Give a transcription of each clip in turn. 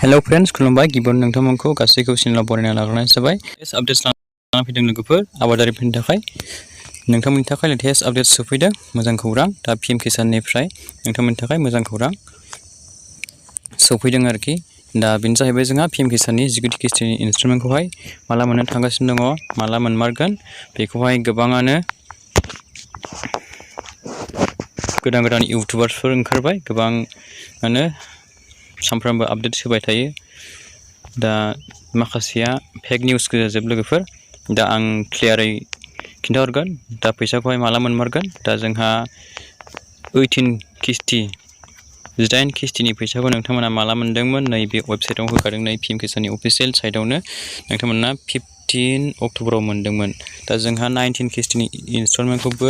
Hello friends खुलुमबाय गिबियावनो नोंथांमोनखौ गासैखौबो चेनेलाव बरायना लाग्रोनाय जाबाय। लेटेस्ट आपडेट्स लाना फैदों लोगोफोर आबादारिफोरनि थाखाय नोंथांमोननि थाखाय लेटेस्ट आपडेट्स सफैदों मोजां खौरां। दा पिएम किसाननिफ्राय नोंथांमोननि थाखाय मोजां खौरां सफैदों आरोखि। दा बेनो जाहैबाय जोंहा पिएम किसाननि जिगुथि किस्तिनि इन्सटलमेन्टखौहाय माला मोननो थांगासिनो दङ, माला मोनमारगोन बेखौहाय गोबाङानो गोदान इउटुबार्सफोर ओंखारबाय, गोबाङानो सानफ्रामबो आपडेट्स होबाय थायो। दा माखासेया फेक निउस गोजाजोब लोगोफोर। दा आं क्लियारै खिन्थाहरगोन दा फैसाखौहाय माला मोनमारगोन। दा जोंहा 18 किस्तिनि फैसाखौ नोंथांमोना माला मोनदोंमोन नैबे वेबसाइटआव होखादों, नै पिएम किसाननि अफिसियेल साइटआवनो नोंथांमोना 15 अक्ट'बराव मोनदोंमोन। दा जोंहा 19 किस्तिनि इन्सटलमेन्टखौबो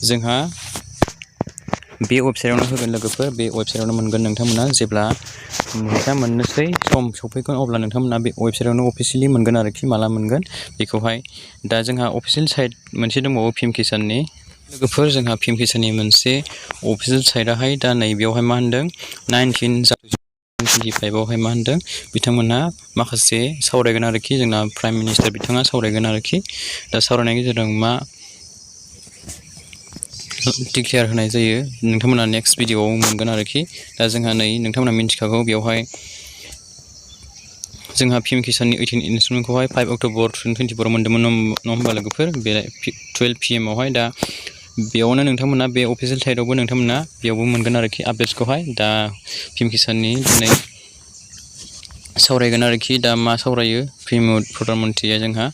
जोंहा बे वेबसाइटआवनो होगोन लोगोफोर। बे वेबसाइटआवनो मोनगोन नोंथांमोना जेब्ला फैसा मोननोसै सम सफैगोन अब्ला नोंथांमोना बे वेबसाइटआवनो अफिसियेलि मोनगोन आरोखि माला मोनगोन बेखौहाय। दा जोंहा अफिसियेल साइट मोनसे दंबावो पिएम किसाननि लोगोफोर। जोंहा पिएम किसाननि मोनसे अफिसियेल साइटआहाय दा नैबेयावहाय मा होनदों 19/25 मा होनदों बिथांमोनहा माखासे सावरायगोन आरोखि। जोंना प्राइम मिनिस्टार बिथाङा सावरायगोन आरोखि। दा सावरायनायनि गेजेरजों मा डिक्लेयार होनाय जायो नोंथांमोना नेक्स्ट भिडिअआव मोनगोन आरोखि। दा जोंहा नै नोंथांमोना मिन्थिखागौ बेवहाय जोंहा पिएम किसाननि 18 इन्सटलमेन्टखौहाय 5 अक्ट'बर 2024 मोनदोंमोन नङा होमबा लोगोफोर, बे 12 PM आवहाय। दा बेयावनो नोंथांमोना बे अफिसियेल साइटआवबो नोंथांमोना बेयावबो मोनगोन आरोखि आपडेट्सखौहाय। दा पिएम किसाननि दिनै सावरायगोन आरोखि। दा मा सावरायो प्रधान मन्थ्रिया जोंहा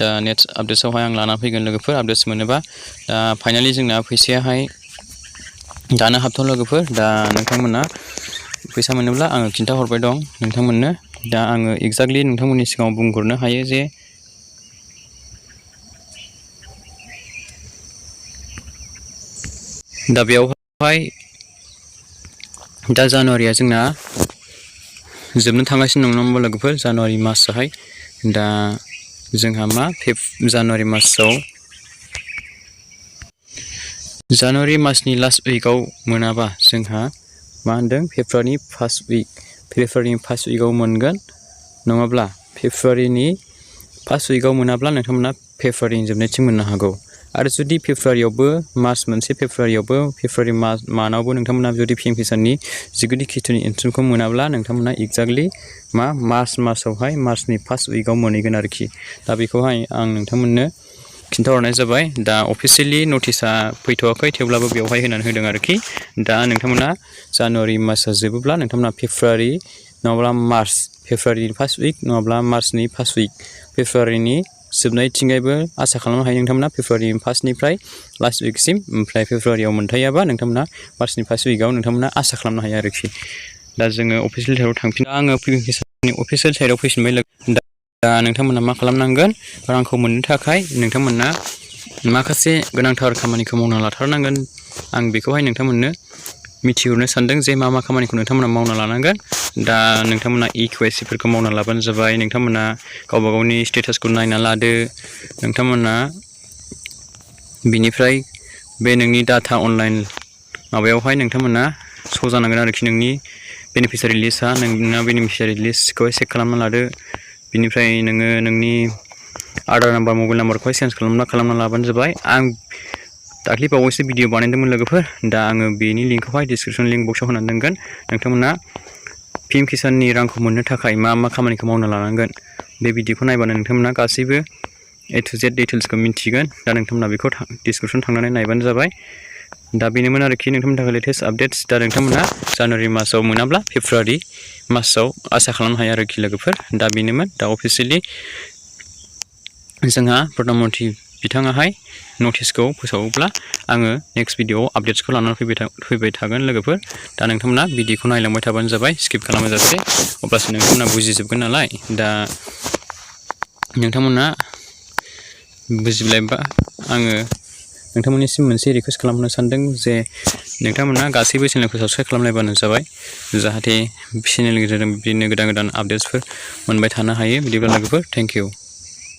दा नेक्स्ट आपडेट्सआवहाय आं लाना फैगोन लोगोफोर आपडेट्स मोनोबा। दा फाइनालि जोंना फैसायाहाय दानो हाबथों लोगोफोर। दा नोंथांमोना फैसा मोनोब्ला आङो खिन्थाहरबाय दं नोंथांमोननो। दा आङो एक्जेक्टलि नोंथांमोननि सिगाङाव बुंहरनो हायो जे दा बेयावहाय दा जानुवारिया जोंना जोबनो थांगासिनो दं नङा होमबा लोगोफोर, जानुवारि मासआहाय। दा जोंहा मा जानुवारि मासनि लास्ट उइकआव मोनाबा जोंहा मा होनदों फेब्रुवारिनि फार्स्ट उइकआव मोनगोन, नङाब्ला फेब्रुवारिनि फार्स्ट उइकआव मोनाब्ला नोंथांमोना फेब्रुवारिनि जोबनायथिं मोननो हागौ। आरो जुदि फेब्रुवारियावबो फेब्रुवारि मान्थआवबो नोंथांमोना जुदि पिएम किसाननि जिगुथि किस्तिनि इन्सटलमेन्टखौ मोनाब्ला नोंथांमोना एक्जेक्टलि मार्चनि फार्स्ट उइकआव मोनहैगोन आरोखि। दा बेखौहाय आं नोंथांमोननो खिन्थाहरनाय जाबाय। दा अफिसियेलि नटिसआ फैथ'वाखै, थेवब्लाबो बेवहाय होनानै होदों आरोखि। दा नोंथांमोना जानुवारि मासआ जोबोब्ला नोंथांमोना फेब्रुवारि नङाब्ला फेब्रुवारिनि फार्स्ट उइक नङाब्ला मार्चनि फार्स्ट उइक, फेब्रुवारिनि जोबनायथिंजायबो आसा खालामनो हायो नोंथांमोना फेब्रुवारिनि फार्स्टनिफ्राय लास्ट उइकसिम। ओमफ्राय फेब्रुवारियाव मोनथायाबा नोंथांमोना मार्चनि फार्स्ट उइकआव नोंथांमोना आसा खालामनो हायो आरोखि। दा जोङो अफिसियेल साइटआव थांफिन आङो पिएम किसाननि अफिसियेल साइटआव फैफिनबाय। दा नोंथांमोना मा खालामनांगोन, रांखौ मोननो थाखाय नोंथांमोना माखासे गोनांथार खामानिखौ मावना लाथारनांगोन। आं बेखौहाय नोंथांमोननो मिथिहरनो सानदों जे मा खामानिखौ नोंथांमोना मावना लानांगोन। दा नोंथांमोना KYC मावना लाबानो जाबाय। नोंथांमोना गावबा गावनि स्टेटासखौ नायना लादो। नोंथांमोना बिनिफ्राय बे नोंनि डाटा अनलाइन माबायावहाय नोंथांमोना श' जानांगोन आरोखि। नोंनि बेनिफिसियारि लिस्टआ नोंना बेनिफिसियारि लिस्टखौहाय चेक खालामना लादो। बिनिफ्राय नोङो नोंनि आधार नाम्बार मबाइल नाम्बारखौहाय चेन्ज खालामना लाबानो जाबाय। आं दाख्लै बावैसो भिडिअ बानायदोंमोन लोगोफोर। दा आङो बेनि लिंकखौहाय डिसक्रिपसन लिंक बक्सआव होनानै दोनगोन। नोंथांमोना पिएम किसाननि रांखौ मोननो थाखाय मा खामानिखौ मावना लानांगोन बे भिडिअखौ नायबानो नोंथांमोना गासैबो A to Z डिटेल्सखौ मिन्थिगोन। दा नोंथांमोना बेखौ डिसक्रिपसन थांनानै नायबानो जाबाय। दा बेनोमोन आरोखि नोंथांमोननि थाखाय लेटेस्ट आपडेट्स। दा नोंथांमोना जानुवारि मासाव मोनाब्ला फेब्रुवारि मासाव आसा खालामनो हायो आरोखि लोगोफोर। दा बेनोमोन। दा अफिसियेलि जोंहा प्रधान मन्थ्रि बिथाङाहाय नटिसखौ फोसावोब्ला आङो नेक्स्ट भिडिअआव आपडेट्सखौ लानानै फैबाय थागोन लोगोफोर। दा नोंथांमोना भिडिअखौ नायलांबाय थाबानो जाबाय स्किप खालामाजासे, अब्लासो नोंथांमोना बुजिजोबगोन नालाय। दा नोंथांमोना बुजिलायबा आङो नोंथांमोननिसिम मोनसे रिकुवेस्ट खालामनो सानदों जे नोंथांमोना गासैबो चेनेलखौ साबस्क्राइब खालामलायबानो जाबाय, जाहाथे चेनेलनि गेजेरजों बिदिनो गोदान आपडेट्सफोर मोनबाय थानो हायो। बिदिब्ला लोगोफोर थेंक इउ।